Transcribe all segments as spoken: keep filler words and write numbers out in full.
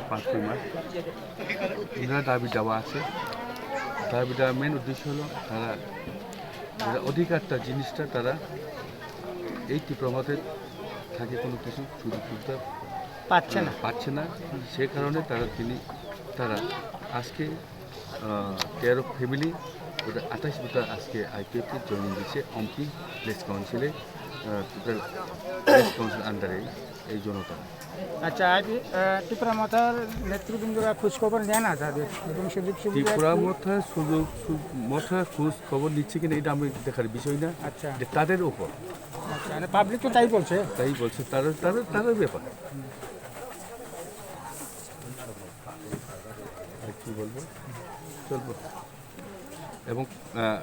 পাঁচ ছয় মাস। ওনারা দাবি দাওয়া আছে। দাবি দাওয়া মেন উদ্দেশ্য হলো তারা, তারা অধিকারটা, জিনিসটা তারা এই টিপ্রা মতে থাকে কোনো কিছু সুযোগ সুবিধা পাচ্ছে না। আহ, পাচ্ছে না। সে কারণে তারা, তিনি, তারা আজকে, আহ, তেরো ফ্যামিলি, ওটা আঠাশ ভোটার আজকে আইপিএফটি জয়েন দিচ্ছে অম্পি প্লেস কাউন্সিলে, আহ, টোটাল প্লেস কাউন্সিল আন্ডারে এই জনতা। আচ্ছা, আইপি, আহ, টিপ্রা মথার নেতৃবৃন্দরা খোঁজ খবর নেয় না তাদের এবং সুযোগ সুবিধা টিপ্রা একটু মথা সুযোগ সু-, মথা খোঁজ খবর নিচ্ছে কিনা এটা আমি দেখার বিষয় না। আচ্ছা। যে তাদের উপর। আচ্ছা, মানে পাবলিক তো তাই বলছে। তাই বলছে, তাদের, তাদের, তাদের ব্যাপার। আর কি বলবো? চলবো। এবং, আহ,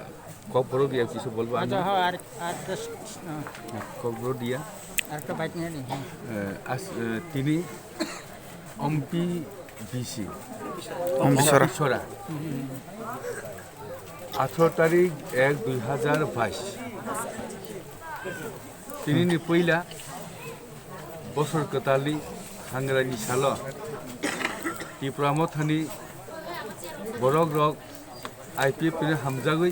কক্সবড় গিয়া কিছু বলবো আমি। আচ্ছা, হ্যাঁ, আর, আর একটা স-, স-, আহ, কক্সবড় দিয়া। আরেকটা বাইট নিয়ে নিই, হ্যাঁ। আহ, আস-, আহ, তিনি অম্পি বিসি। অম্পিছড়া। অম্পিছড়া। আঠারো তারিখ এক দুই হাজার বাইশ। Tinini puila bosor kwtalni hangrani salo Tipra Mothani borok rok I P F ni hamjagwi,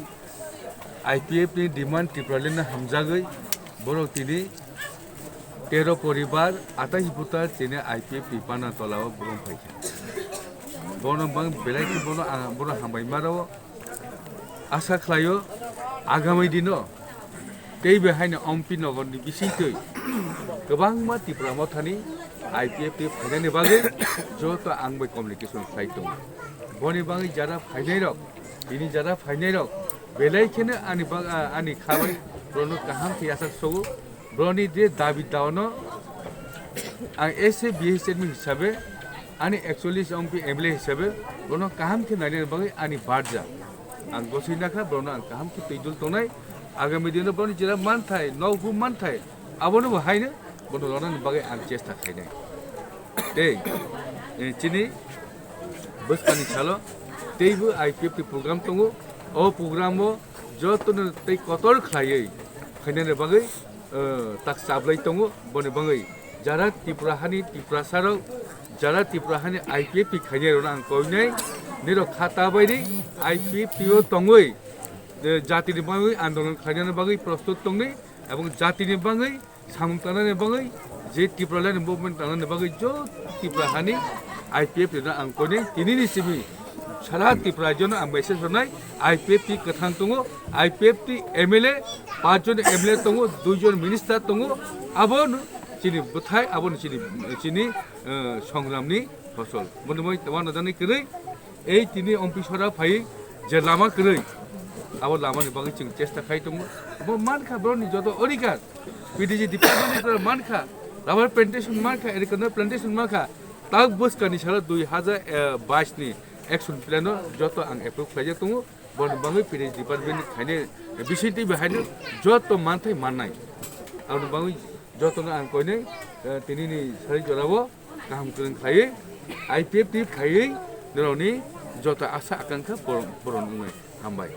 I P F ni demand Tipraland no hamjagwi borok tini tero poribar atais buta tini I P F ni pana tola o borok phaikha. Bono bang belai khe bono ang, bono hambai maro. Asa khlaio, agami dino tei bai haino Ompi Nogor ni bisingtwi kwbangma Tipra Mothani I P F ni phainani bagwi joto ang bai communication khlai tongo. Boni bagwi jara phainai rok, bini jara phainai rok belai kheno ani bag-, a-, ani khabai borokno kaham khe yachak sogo. Borokni je dabi daono ang S A B H M hisabe, ani ekchollish M P M L A hisabe, borokno kaham khe nainani bagwi ani barja. Ang gosoi nakha, borokno ang kaham khe twi dul tongnai. Agami dino borokni jera manthai, nokbu manthai, abono bo haino bono lonani bagwi ang chesta khainai. Tei, eh, chini bwskangni salo teibo I P F ni program tongo. O program o jotono tei kotor khlaiwi khainani bagwi, eh, tak chablai tongo. Boni bagwi jara Tripura hani Tiprasa rok, jara Tripura hani I P F ni khainai rokno ang koinai, nirok kha ta bai di, I P F ni o tongwi, eh, jatini bagwi andolon khlainani bagwi prostut tongni, ebong jatini bagwi samung tangnani bagwi, je Tipraland movement tangnani bagwi joto Tripura hani I P F rino ang koinai, tinini simi sara Tripura rajyono ang message rwnai, I P F ni kwthang tongo, I P F ni M L A, pachjon M L A tongo, duijon minister tongo, abono chini bwthai, abono chini, chini, eh, songramni fosol. Boni moi tama najani kwrwi, ei tini Ompi sora phai je lama kwrwi, abo lamani bagwi chwng chesta khai tongo. Bo mankha borokni joto odhikar, P D G department ni mankha, rubber plantation mankha, agriculture plantation mankha, tak bwskangni salo dui hajar bais ni action plan o joto ang approve khlaijak tongo. Boni bagwi P D G department ni khainai bisingtwi bai haino joto manthai mannai. Aboni bagwi jotono ang koinai, eh, tinini sari jorao kaham kwrwng khlaiwi I P F ni phaiwi norokni joto asa akankha poron, poron wngnai. Hambai.